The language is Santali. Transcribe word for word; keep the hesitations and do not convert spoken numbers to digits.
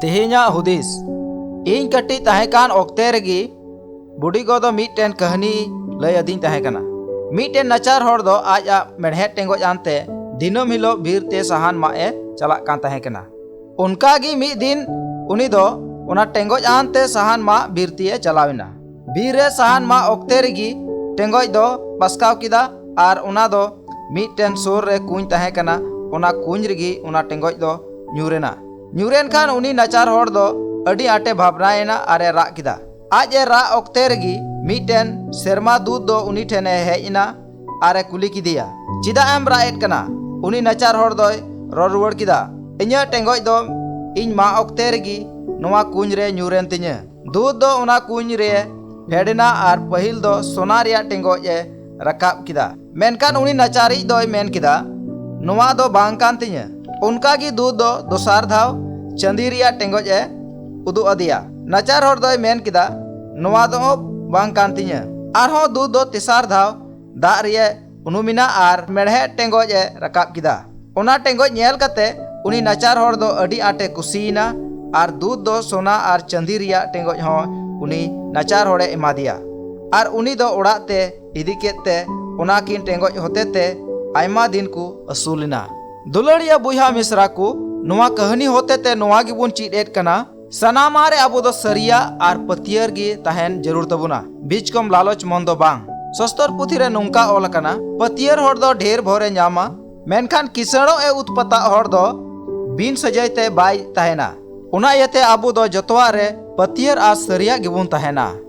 ᱛᱮᱦᱮᱧᱟᱜ ᱦᱩᱫᱤᱥ᱾ ᱤᱧ ᱠᱟᱹᱴᱤᱡ ᱛᱟᱦᱮᱸ ᱠᱟᱱ ᱚᱠᱛᱮ ᱨᱮᱜᱮ ᱵᱩᱰᱤ ᱜᱚ ᱫᱚ ᱢᱤᱫᱴᱮᱱ ᱠᱟᱹᱦᱱᱤ ᱞᱟᱹᱭ ᱟᱹᱫᱤᱧ ᱛᱟᱦᱮᱸ ᱠᱟᱱᱟ᱾ ᱢᱤᱫᱴᱮᱱ ᱱᱟᱪᱟᱨ ᱦᱚᱲ ᱫᱚ ᱟᱡᱟᱜ ᱢᱮᱲᱦᱮᱫ ᱴᱮᱸᱜᱚᱡ ᱟᱱᱛᱮ ᱫᱤᱱᱟᱹᱢ ᱦᱤᱞᱳᱜ ᱵᱤᱨ ᱛᱮ ᱥᱟᱦᱟᱱ ᱢᱟᱜ ᱮ ᱪᱟᱞᱟᱜ ᱠᱟᱱ ᱛᱟᱦᱮᱸ ᱠᱟᱱᱟ᱾ ᱚᱱᱠᱟ ᱜᱮ ᱢᱤᱫ ᱫᱤᱱ ᱩᱱᱤ ᱫᱚ ᱚᱱᱟ ᱴᱮᱸᱜᱚᱡ ᱟᱱᱛᱮ ᱥᱟᱦᱟᱱ ᱢᱟᱜ ᱵᱤᱨ ᱛᱮ ᱪᱟᱞᱟᱣ ᱮᱱᱟ᱾ ᱵᱤᱨ ᱨᱮ ᱥᱟᱦᱟᱱ ᱢᱟᱜ ᱚᱠᱛᱮ ᱨᱮᱜᱮ ᱴᱮᱸᱜᱚᱡ ᱫᱚ ᱯᱟᱥᱠᱟᱣ ᱠᱮᱫᱟ ᱟᱨ ᱚᱱᱟ ᱫᱚ ᱢᱤᱫᱴᱮᱱ ᱥᱩᱨ ᱨᱮ ᱠᱩᱧ ᱛᱟᱦᱮᱸ ᱠᱟᱱᱟ᱾ ᱚᱱᱟ ᱠᱩᱧ ᱨᱮᱜᱮ ᱚᱱᱟ ᱴᱮᱸᱜᱚᱡ ᱫᱚ ᱧᱩᱨ ᱮᱱᱟ᱾ ᱧᱩᱨ ᱮᱱ ᱠᱷᱟᱱ ᱩᱱᱤ ᱱᱟᱪᱟᱨ ᱦᱚᱲ ᱫᱚ ᱟᱹᱰᱤ ᱟᱸᱴᱮ ᱵᱷᱟᱵᱽᱱᱟᱭᱮᱱᱟ ᱟᱨ ᱮ ᱨᱟᱜ ᱠᱮᱫᱟ᱾ ᱟᱡ ᱮ ᱨᱟᱜ ᱚᱠᱛᱮ ᱨᱮᱜᱮ ᱢᱤᱫᱴᱮᱱ ᱥᱮᱨᱢᱟ ᱫᱩᱛ ᱫᱚ ᱩᱱᱤ ᱴᱷᱮᱱ ᱮ ᱦᱮᱡ ᱮᱱᱟ ᱟᱨ ᱮ ᱠᱩᱞᱤ ᱠᱮᱫᱮᱭᱟ, "ᱪᱮᱫᱟᱜ ᱮᱢ ᱨᱟᱜ ᱮᱫ ᱠᱟᱱᱟ?" ᱩᱱᱤ ᱱᱟᱪᱟᱨ ᱦᱚᱲ ᱫᱚᱭ ᱨᱚᱲ ᱨᱩᱣᱟᱹᱲ ᱠᱮᱫᱟ, "ᱤᱧᱟᱹᱜ ᱴᱮᱸᱜᱚᱡ ᱫᱚ ᱤᱧ ᱢᱟᱜ ᱚᱠᱛᱮ ᱨᱮᱜᱮ ᱱᱚᱣᱟ ᱠᱩᱧ ᱨᱮ ᱧᱩᱨ ᱮᱱ ᱛᱤᱧᱟᱹ᱾" ᱫᱩᱛ ᱫᱚ ᱚᱱᱟ ᱠᱩᱧ ᱨᱮ ᱯᱷᱮᱰ ᱮᱱᱟ ᱟᱨ ᱯᱟᱹᱦᱤᱞ ᱫᱚ ᱥᱚᱱᱟ ᱨᱮᱭᱟᱜ ᱴᱮᱸᱜᱚᱡ ᱮ ᱨᱟᱠᱟᱵ ᱠᱮᱫᱟ᱾ ᱢᱮᱱᱠᱷᱟᱱ ᱩᱱᱤ ᱱᱟᱪᱟᱨᱤᱡ ᱫᱚᱭ ᱢᱮᱱ ᱠᱮᱫᱟ, "ᱱᱚᱣᱟ ᱫᱚ ᱵᱟᱝ ᱠᱟᱱ ᱛᱤᱧᱟᱹ᱾" ᱚᱱᱠᱟ ᱜᱮ ᱫᱩᱛ ᱫᱚ ᱫᱚᱥᱟᱨ ᱫᱷᱟᱣ ᱪᱟᱸᱫᱤ ᱨᱮᱭᱟᱜ ᱴᱮᱸᱜᱚᱡ ᱮ ᱩᱫᱩᱜ ᱟᱫᱮᱭᱟ᱾ ᱱᱟᱪᱟᱨ ᱦᱚᱲ ᱫᱚᱭ ᱢᱮᱱ ᱠᱮᱫᱟ, "ᱱᱚᱣᱟ ᱫᱚ ᱵᱟᱝ ᱠᱟᱱ ᱛᱤᱧᱟᱹ᱾" ᱟᱨᱦᱚᱸ ᱫᱩᱛ ᱫᱚ ᱛᱮᱥᱟᱨ ᱫᱷᱟᱣ ᱫᱟᱜ ᱨᱮᱭ ᱩᱱᱩᱢ ᱮᱱᱟ ᱟᱨ ᱢᱮᱲᱦᱮᱫ ᱴᱮᱸᱜᱚᱡ ᱮ ᱨᱟᱠᱟᱵ ᱠᱮᱫᱟ᱾ ᱚᱱᱟ ᱴᱮᱸᱜᱚᱡ ᱧᱮᱞ ᱠᱟᱛᱮ ᱩᱱᱤ ᱱᱟᱪᱟᱨ ᱦᱚᱲ ᱫᱚ ᱟᱹᱰᱤ ᱟᱸᱴᱮ ᱠᱩᱥᱤᱭᱮᱱᱟ ᱟᱨ ᱫᱩᱛ ᱫᱚ ᱥᱚᱱᱟ ᱟᱨ ᱪᱟᱸᱫᱤ ᱨᱮᱭᱟᱜ ᱴᱮᱸᱜᱚᱡ ᱦᱚᱸ ᱩᱱᱤ ᱱᱟᱪᱟᱨ ᱦᱚᱲᱮ ᱮᱢᱟᱫᱮᱭᱟ᱾ ᱟᱨ ᱩᱱᱤ ᱫᱚ ᱚᱲᱟᱜ ᱛᱮ ᱤᱫᱤ ᱠᱮᱫ ᱛᱮ ᱚᱱᱟ ᱠᱤᱱ ᱴᱮᱸᱜᱚᱡ ᱦᱚᱛᱮ ᱛᱮ ᱟᱭᱢᱟ ᱫᱤᱱ ᱠᱚ ᱟᱹᱥᱩᱞ ᱮᱱᱟ᱾ ᱫᱩᱞᱟᱹᱲᱤᱭᱟᱹ ᱵᱚᱭᱦᱟ ᱢᱤᱥᱨᱟ ᱠᱚ, ᱱᱚᱣᱟ ᱠᱟᱹᱦᱱᱤ ᱦᱚᱛᱮ ᱛᱮ ᱱᱚᱣᱟ ᱜᱮᱵᱚᱱ ᱪᱮᱫ ᱮᱫ ᱠᱟᱱᱟ, ᱥᱟᱱᱟᱢᱟᱜ ᱨᱮ ᱟᱵᱚ ᱫᱚ ᱥᱟᱹᱨᱤᱭᱟᱜ ᱟᱨ ᱯᱟᱹᱛᱭᱟᱹᱨ ᱜᱮ ᱛᱟᱦᱮᱱ ᱡᱟᱹᱨᱩᱲ ᱛᱟᱵᱚᱱᱟ᱾ ᱵᱤᱪᱠᱚᱢ ᱞᱟᱞᱚᱪ ᱢᱚᱱ ᱫᱚ ᱵᱟᱝ᱾ ᱥᱚᱥᱛᱚᱨ ᱯᱩᱛᱷᱤ ᱨᱮ ᱱᱚᱝᱠᱟ ᱚᱞ ᱟᱠᱟᱱᱟ, "ᱯᱟᱹᱛᱭᱟᱹᱨ ᱦᱚᱲ ᱫᱚ ᱰᱷᱮᱨ ᱵᱷᱚᱨᱮ ᱧᱟᱢᱟ, ᱢᱮᱱᱠᱷᱟᱱ ᱠᱤᱥᱟᱹᱬᱚᱜ ᱮ ᱩᱛᱯᱟᱛᱟᱜ ᱦᱚᱲ ᱫᱚ ᱵᱤᱱ ᱥᱟᱹᱡᱟᱹᱭ ᱛᱮ ᱵᱟᱭ ᱛᱟᱦᱮᱱᱟ᱾" ᱚᱱᱟ ᱤᱭᱟᱹᱛᱮ ᱟᱵᱚ ᱫᱚ ᱡᱚᱛᱚᱣᱟᱜ ᱨᱮ ᱯᱟᱹᱛᱭᱟᱹᱨ ᱟᱨ ᱥᱟᱹᱨᱤᱭᱟᱜ ᱜᱮᱵᱚᱱ ᱛᱟᱦᱮᱱᱟ᱾